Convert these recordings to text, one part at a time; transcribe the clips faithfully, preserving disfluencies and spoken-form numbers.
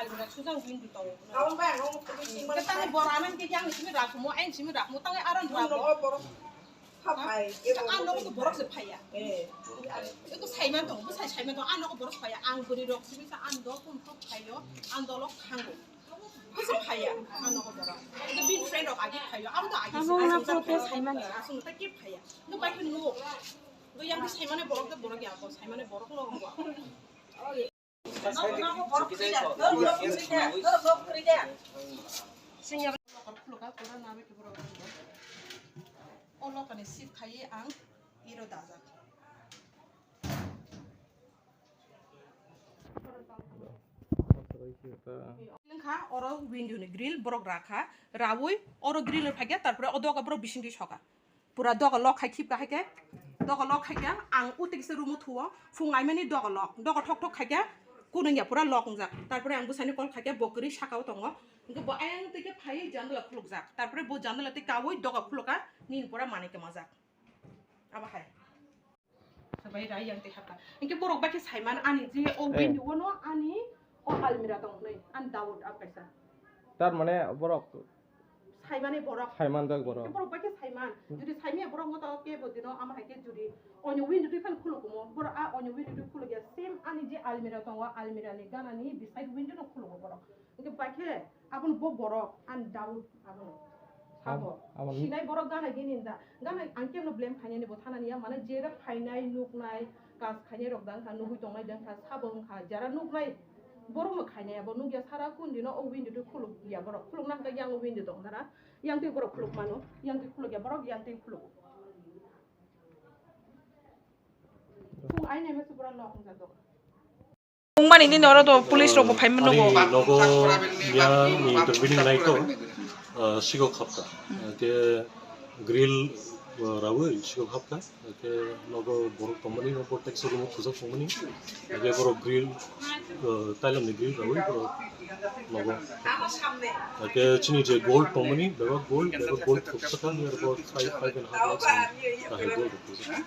Sujang window tongo. Tangwi bor anang ke yang simi rakhumo, ain simi rakhumo, tangwi aron rakhumo. Ang nogo to borok se phaiya. Eko saiman tongo, bwsai saiman tongo, ang nogo borok phaiya. Ang bwrwi rok simi sa ang dol pun thok phaio, ang dolo thango. Bwsai phaiya, ang nogo borok. Eko bin friend rok agi phaio, abo to agi simi. Aswng ta kep phaiya. No bai khe no. No yang saimane borok to borok ya ko, saimane borok no. O lokani sip khaiwi ang iro dajak. Wngkha oro window ni grill borok rakha, rawi oro grill phaikha, tarpore o doga borok bisingtwi soka. Pura doga lock khai khipka hai khe, doga lock khai khe ang uti kisa room o thuo, phung aimani doga lock, doga thok thok khai khe kunung ya pura lock wngjak. Tarpore ang bwsani call khai khe bo kwrwi saka o tongo, hwnkhe bo ayang twi khe phaiwi jandala khulukjak, tarpore bo jandala twi kaui doga khulukha nini pura manwi kwmajak. Abo hai. Sabai rai yang twi hapkha. Hwnkhe borok bai khe saiman ani je o window o no ani o almirah tong hwnwi ani doubt abo kaisa. Tar mane borok Saimani borok. Saimanjak borok. Borok bai khe saiman. Jodi saimaya borok moto kebo dino ama hai khe jodi onyo window twi phano khuluk kumo. Borok a onyo window twi khuluk ya. Same ani je almirah tongo, almirah ni gana ni beside window no khulugo borok. Hwnkhe bai khe abono bo borok ani doubt abono. Sabo. Sinai borok gana gini da. Gana ang kemno blame khainani bo thana niya. Mane jera phainai nuknai. Kas khainai rok dang kha, nugui tongnai dang kha, sabo wng kha, jara nuknai borok no khainai abo nukya sara kun dino o window twi khuluk ya borok, khuluk na hwnkha yang window tong dara, yang twi borok khuluk mano, yang twi khuluk ya borok, yang twi khuluk. Phung aina mese pura lok wng jak dok. Wngmani nini oro to police rok bo phai mano ani nogo. Yang ni intervening nai to, ah, sikok khapka. Ke grill, ah, rawi sikok khapka. Ke nogo borok tongmani, nogo taxi room o thujak tongmani. Ke borok grill, ah, tailam ni grill rawi borok nogo. Ke chini je gold tongmani, bebak gold, bebak gold thujak tong, bebak five, five and a half lakhs ni kahai gold thujak.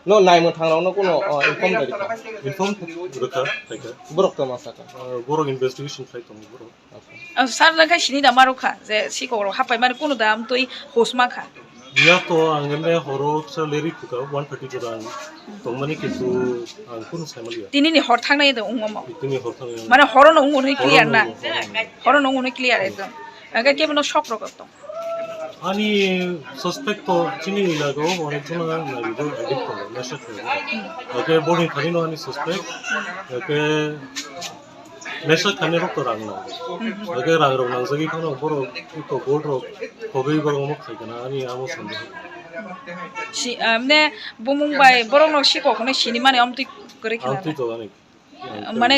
No naimwthang rokno kuno, o, inform bai rikha? Inform rwkha, phaikha. Borok tamo sakha? O, borok investigation khlai tongo borok. Acha. O, sir, nang khai sini da ma rwkha je sikok rok hapai mani kuno da amtwi hos ma kha. Ya to ang ene horo kisa leri phuka one thirty jora ang tongmani kintu ang kuno saimaliya. Tini ni hor thangnai da ungmo mo. Tini hor thangnai. Mane horo no ungo ni clear na. Horo no ungo ni clear ekdom. Aga kebo no shock rok tong. Ani suspect to chini ilaga o onek jona nang nai do addict tongo, nesha khaio. Ake boni thani no ani suspect, ake nesha khani rok to rang nang. Ake rang rok nang jagwi phano borok to gold rok khogwi borok omo khai kana ani amo sandi. Si, amne bumung bai borok no sikok no sini mani amtwi kwrwi khna. Amtwi to ani. Mane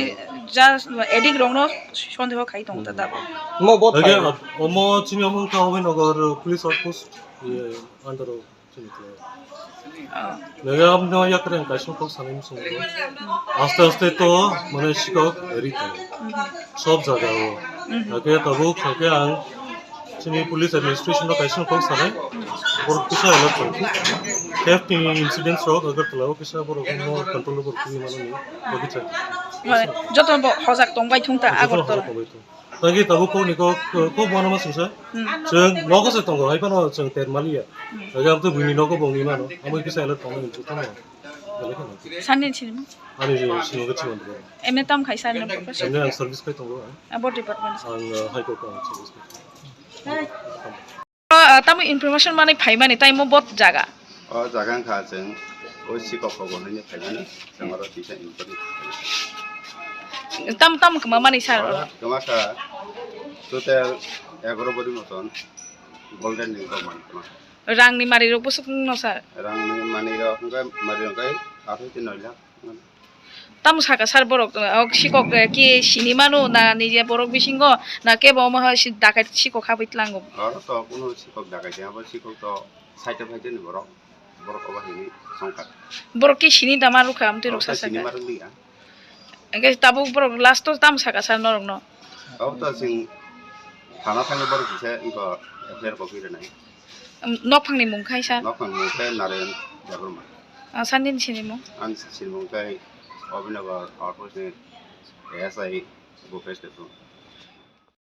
just addict rokno sondeho khai tongo ta dabo. Omo bo thai. Omo chini omo wngkha Abhinogor police outpost, iye, under o chini khe. Oh. Nega amno yakreng kaisa kok sanai musungo. Aste aste to mane sikok eri tongo. Sob jaga o. Ake tabuk khe ang Chini police administration no kaisa kok sanai, borok kisa alert tong khe. Theft ni incidents rok Agartala o kisa borok no control o borok twi mano ni, bagwi chai. Mane, joto bo hojak tong bai thung ta Agartala. Tagi tabuk kok ni kok, kok bono ma singsa. Hmm. Chwng nogo se tongo, hai phano chwng ter maliya. Hmm. Tagi ang to buini nogo bongni mano, amo kisa alert tong ni joto no. Sani sinimo? Ani sinimo khe chimon. Emne tam khai sani profession? Emne ang service khai tongo. Abo department. Ang, uh, High Court ang service khai tongo. Ah, tamo information mani phaimani, tai mo bot jaga? O jaga wngkha chwng o sikok kok hwnwi phaimani, chwng oro tisa inquiry. Tam, tam kwma mani sir oro? Kwma kha total egaro body moton golden ring rok mani kwma. Rangni mari rok bwswk no sir? Rangni mani rok hwnkhe mari rok hwnkhe athai twi noi lakh. Tamo saka sir borok, o sikok, eh, ki sini mano na nije borok bisingo na kebo omo hai si dakai sikok habwi tlango? Oro to kuno sikok dakai de, abo sikok to side o phaiteni borok, borok obo hini songkha. Borok ki sini da ma rukha amtwi rok sasa sini ka. Hwnkhe tabuk borok last o tamo saka sir norok no? Abo to chwng thana thangwi borok kisa wngkha F I R copy rwnai. Nokphangni mung khaisa? Nokphangni mung khe Narayan Debbarma. Ah, sandini sinimung? Ani sinimung khe Abhinogor outpost ni S I Bo face tepro.